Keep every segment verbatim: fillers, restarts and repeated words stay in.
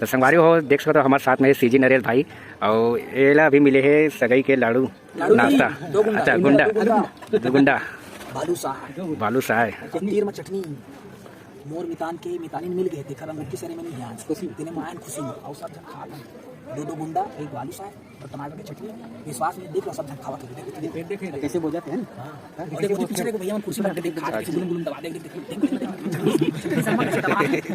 तो संगवारी हो, देख सकत हो, हमारे साथ में सीजी नरेश भाई, और एला भी मिले हे सगई के लाडू, लाडू नाश्ता। नहीं, दो गुंडा। अच्छा, गुंडा। दो गुंडा। दो गुंडा। बालू साहब। बालू साहब। तीर में चटनी। मोर मितान के मितानिन मिल गए, तेखर अंगूठी सेरेमनी हे आज। खुशी। तेने मायन खुशी में, और सब जन खात हन। दो दो गुंडा, एक बालू साहब और टमाटर के चटनी। विश्वास नहीं, देख लो, सब जन खावत हो। देख, देख, देख, देख। कैसे बोल जाते हैं ना? हाँ। हाँ, कैसे बोल जाते हैं? भैया, मन कुर्सी में रख के देख, देख, देख, गुलुम गुलुम दबा, देख, देख, देख, देख, कैसे मार के दबा। देख, देख,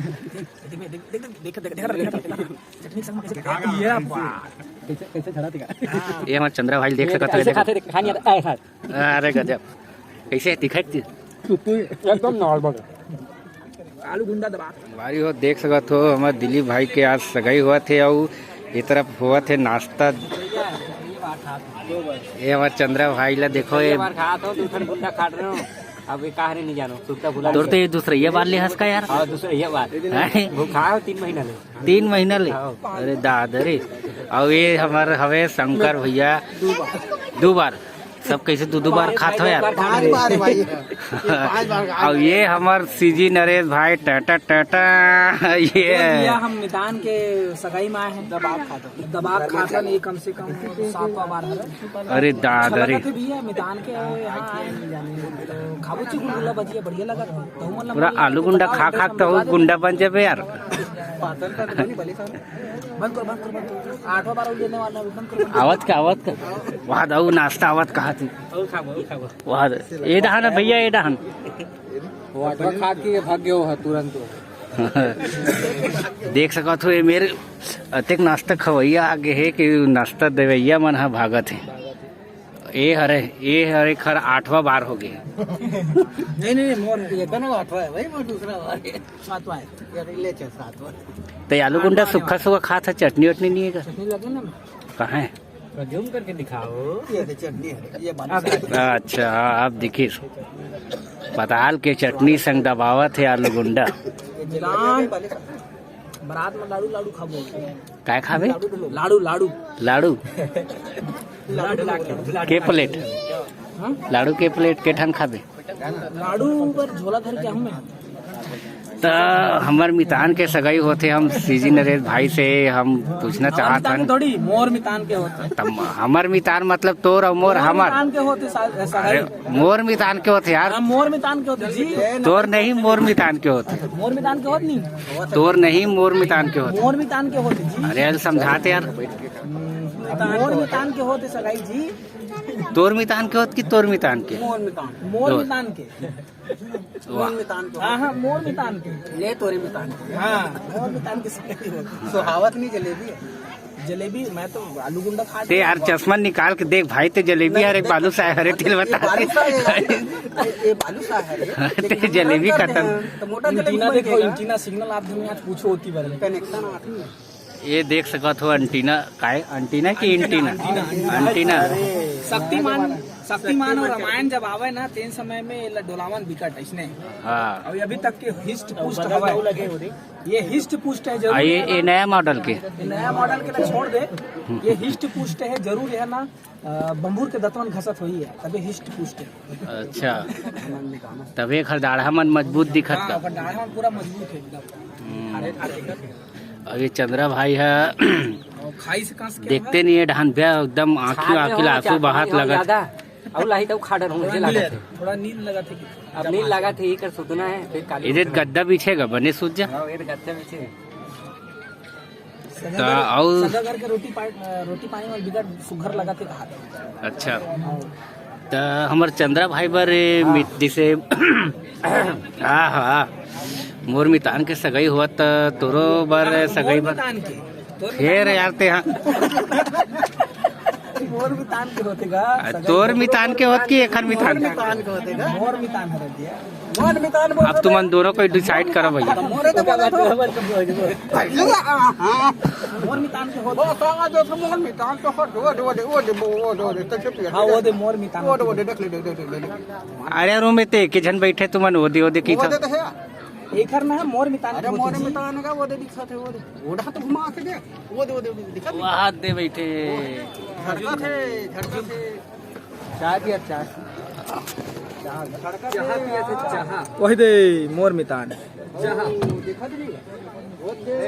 देख, देख, देख, देख, देख, देख, चटनी के संग में कैसे खाएगा? ये बात। कैसे, कैसे झड़ा देगा? हाँ। ये हमारे चंद्रा भाई देख सकत हो, कैसे देखो। खाते, देख, खानी आता है, ऐसा। अरे गजब, कैसे दिखाई थी? एकदम नॉर्मल। आलू गुंडा दबा। भाई हो, देख सकत हो, हमारे दिलीप भाई के आज सगाई होवत हे, अउ ये तरफ होवत हे नाश्ता। ये हमारे चंद्रा भाई ला देखो, ये बार खात हो, दू ठन गुंडा काट रहे हो। अब ये कहा रे नहीं जानो, सुट्टा भुला तोर तो ये दूसरा ये बार ले हंस का यार। हाँ, दूसरा ये बार। हैं? वो खाओ तीन महीना ले। तीन महीना ले? हाँ। अरे दादा रे। अउ ये हमार हवे शंकर भैया, दू बार। सब कैसे दू दू बार खात हो यार? पाँच बार है भाई। ये पाँच बार खा अउ ये हमार सीजी नरेश भाई, टाटा टाटा। ये भैया, हम मितान के सगाई में आए हैं। दबा खा दो। दबा खा दो, ये कम से कम सातवां बार है। अरे दादा रे। अच्छा लगा था भैया, मितान के यहाँ आए हैं। तो खाबो ची गुलगुला भजिया, बढ़िया लगा था। तो हम पूरा आलू गुंडा खा खा के तो गुंडा बन जाबे यार। बंद करो, बंद करो, बंद करो। आठवां बार लेने वाला है, बंद करो, बंद करो। आवत का, आवत का। वाह, दाऊ नाश्ता आवत कहा थी। और खाबो, और खाबो। वाह, ये डहान है भैया, ये डहान। वो आठवां खा के भाग गयो है तुरंत। देख सकत हो, ये मेर अतेक नाश्ता खवैया आगे हे कि नाश्ता देवैया मन ह भागत हे। ए हरे, ए हरे खर आठवां बार हो गे। नहीं, नहीं, नहीं, मोर है। ये तो ना आठवां है भाई, वो दूसरा बार है। सातवां है। ये ले चल, सातवां। तो आलू गुंडा सुक्खा सुक्खा खात हे, चटनी वटनी नहीं है का? चटनी लगे ना। कहाँ है? तो जूम करके दिखाओ। ये दे चटनी है, ये बालू साहब। अच्छा, आप देखिए, पताल के चटनी संग दबावत हे आलू गुंडा। ये जलेबी है, बालू साहब। बारात में लाडू, लाडू खाबो। काय खाबे? लाडू, लाडू। लाडू? लाडू के प्लेट? हाँ? लाडू के प्लेट के ठन खाबे? लाडू बर झोला धर के आहूँ मैं। त हमर मितान के सगाई होथे, हम सीजी नरेश भाई से हम पूछना चाहत हन। थोड़ी, मोर मितान के होथे। त हमर मितान मतलब तोर अउ मोर हमर। मितान के होथे सा-, सगाई। अरे, मोर मितान के होथे यार। हाँ, मोर मितान के होथे जी। तोर नहीं, मोर मितान के होथे। मोर मितान के होत नहीं। तोर नहीं, मोर मितान के होथे। मोर मितान के होथे जी। अरे, यार, समझाते यार। मोर मितान के होथे सगाई जी। तोर मितान के होत कि तोर मितान के? मोर मितान। मोर मितान के। वाह। मोर मितान के। हाँ, हाँ, मोर मितान के। ले तोरे मितान के। हाँ, मोर मितान के सगाई होथे। सुहावत नहीं जलेबी है। जलेबी, मैं तो आलू गुंडा खा ते यार, चश्मा निकाल के देख भाई, ते जलेबी हरे, बालू साय हरे, तेल बता। बालू साय है। ये बालू साय है। ते जलेबी खत्म। तो मोटा जलेबी एंटीना देखो, एंटीना सिग्नल आप दुनिया पूछो होती बारे में। कनेक्शन आती है। ये देख सकत हो एंटीना, काय एंटीना की एंटीना? एंटीना। शक्तिमान, शक्तिमान और रामायण जब आवे ना, तेन समय में ये डोलावन बिकट इसने। हाँ। और अभी तक के हिस्ट पुस्ट हवा है। ये हिस्ट पुस्ट है जरूर। ये, ये नया मॉडल के। ये नया मॉडल के ना छोड़ दे। ये हिस्ट पुस्ट है जरूर है ना। अ, बम्बूर के दतवन घसत होई है, तबे हिस्ट पुस्ट है। अच्छा। तबे एखर डाढ़ा मन मजबूत दिखत हाँ, का? ओकर डाढ़ा मन पूरा मजबूत है एकदम। हम्म। अरे, अरे, एकदम। अब ये चंद्रा भाई है, और खाई से कस के देखते नहीं है डहान भैया, एकदम आँखी, आँखी आंसू बहात लगत। ज्यादा। और लाही तो खा डर हूँ, मुझे थोड़ा लगत है। थोड़ा नींद लगत है कि अब नींद लगत है, ये कर सुतना है, फिर काली इधर गद्दा बिछेगा, बने सूत जा। हाँ, ये गद्दा बिछे। सगा त घर, अउ सगा घर के रोटी पा-, रोटी पानी में बिकट सुघर लगा थे कहा था। अच्छा। हाँ। त हमर चंद्रा भाई बर ए हाँ। मित-, जैसे हाँ, हाँ, मोर मितान के सगाई होवत त तोरो बर हाँ, सगाई मोर बर। मितान के। तोर फेर मितान यार ते हाँ। मोर मितान के होथे गा, आ, सगाई तोर के। मितान के होत कि एखर मितान? मोर मितान के होथे गा। मोर मितान हरे दिया। मोर मितान बोल अब तुमन दोनों कोई डिसाइड करो भैया। मोरे तो बोला तो। मोर मितान के होत। वो साला जो तो मोर मितान तो हट, वो दे, वो दे, वो दे, वो दे, वो दे, तो चुप रह। हाँ, वो दे मोर मितान। वो दे, वो दे, देख ले, देख, देख, देख, देख। अरे रूम में ते एक ही झन बैठे, तुमन वो दे, वो दे की वो था। दे तो है। एखर ना मोर मितान अरे के होत मोर जी। मितान का वो दे दिखा थे, वो दे। वो ढा तो घुमा के दे। वो दे, वो दे, वो दे, दिखा दे। वहाँ दे बैठे। झटका थे, झटका थे। चाय पिया, चाय। चाय। झटका थे। चाय पिया थे, चाय। वही दे, मोर मितान। चाय। वो देखा थे नहीं? वो दे।